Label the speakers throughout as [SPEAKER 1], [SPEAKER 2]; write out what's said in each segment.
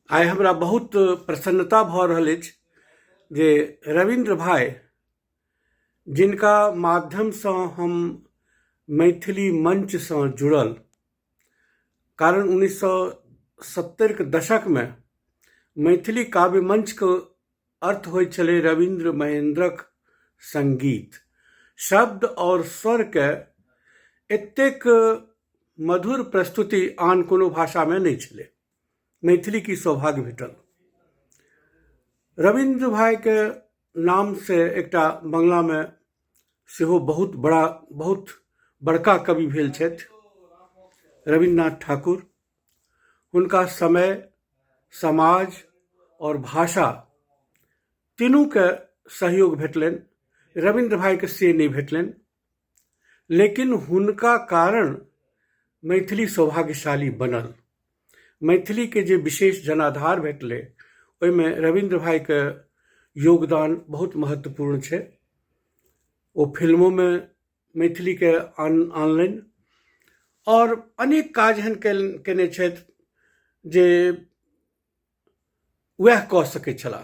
[SPEAKER 1] आइ हमरा बहुत प्रसन्नता भऽ रहल अछि जे रविन्द्र भाइ, जिनका माध्यमसँ हम मैथिली मञ्चसँ जुड़ल, कारण 1970के दशकमे मैथिली काव्य मञ्चके अर्थ होइ छलै रविन्द्र महेन्द्रक सङ्गीत। शब्द आओर स्वरके एतेक मधुर प्रस्तुति आन कोनो भाषामे नहि छलै। मैथिलीके ई सौभाग्य भेटल। रविन्द्र भाइके नामसँ एकटा बंगलामे सेहो बहुत बड़ा बहुत बड़का कवि भेल छथि रविन्द्रनाथ ठाकुर। हुनका समय, समाज आओर भाषा तीनूके सहयोग भेटलनि। रविन्द्र भाइके से नहि भेटलनि, लेकिन हुनका कारण मैथिली सौभाग्यशाली बनल। मैथिलीके जे विशेष जनाधार भेटलै ओहिमे रविन्द्र भाइके योगदान बहुत महत्वपूर्ण छै। ओ फिल्मोमे मैथिलीके आनलनि आओर अनेक काज एहन केने छथि जे वएह कऽ सकै छलाह।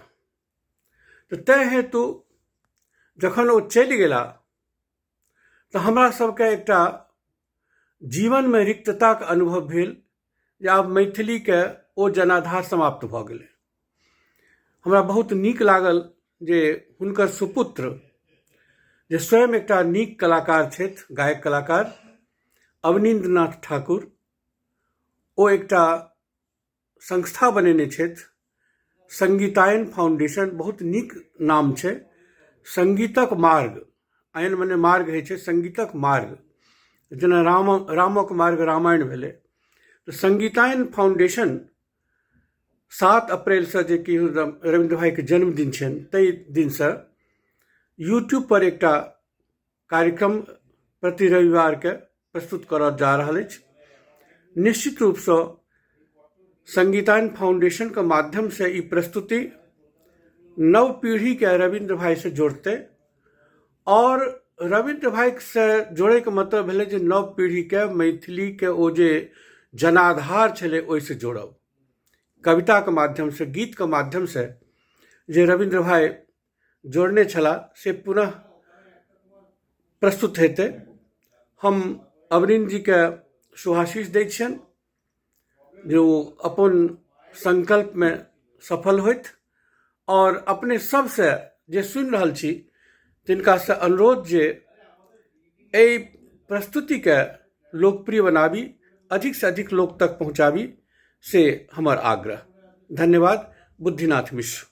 [SPEAKER 1] तऽ ताहि हेतु जखन ओ चलि गेला तऽ हमरा सबके एकटा जीवनमे रिक्तताके अनुभव भेल जे आब मैथिलीके ओ जनाधार समाप्त भऽ गेलै। हमरा बहुत नीक लागल जे हुनकर सुपुत्र, जे स्वयं एकटा नीक कलाकार छथि, गायक कलाकार अवनीन्द्रनाथ ठाकुर, ओ एकटा संस्था बनेने छथि संगीतायन फाउंडेशन। बहुत नीक नाम छै। संगीतक मार्ग, आयन मने मार्ग होइ छै, संगीतक मार्ग, जेना रामक मार्ग रामायण भेलै। तऽ संगीतायन फाउंडेशन 7 अप्रैलसँ, जे कि रविन्द्र भाइके जन्मदिन छनि, ताहि दिनसँ यूट्यूबपर एकटा कार्यक्रम प्रति रविवारके प्रस्तुत करऽ जा रहल अछि। निश्चित रूपसँ संगीतायन फाउंडेशनके माध्यमसँ ई प्रस्तुति नव पीढ़ीके रविन्द्र भाइसँ जोड़तै, आओर रविन्द्र भाइसँ जोड़ैके मतलब भेलै जे नव पीढ़ीके मैथिलीके ओ जे जनाधार छलै ओहिसँ जोड़ब। कविताके माध्यमसँ, गीतके माध्यमसँ जे रविन्द्र भाइ जोड़ने छलाह से पुनः प्रस्तुत हेतै। हम अवनीन्द्र जीके शुभाशीष दै छियनि जे ओ अपन संकल्पमे सफल होथि, आओर अपने सबसँ जे सुनि रहल छी तिनकासँ अनुरोध जे एहि प्रस्तुतिके लोकप्रिय बनाबी, अधिकसँ अधिक लोक तक पहुँचाबी, से हमर आग्रह। धन्यवाद। बुद्धिनाथ मिश्र।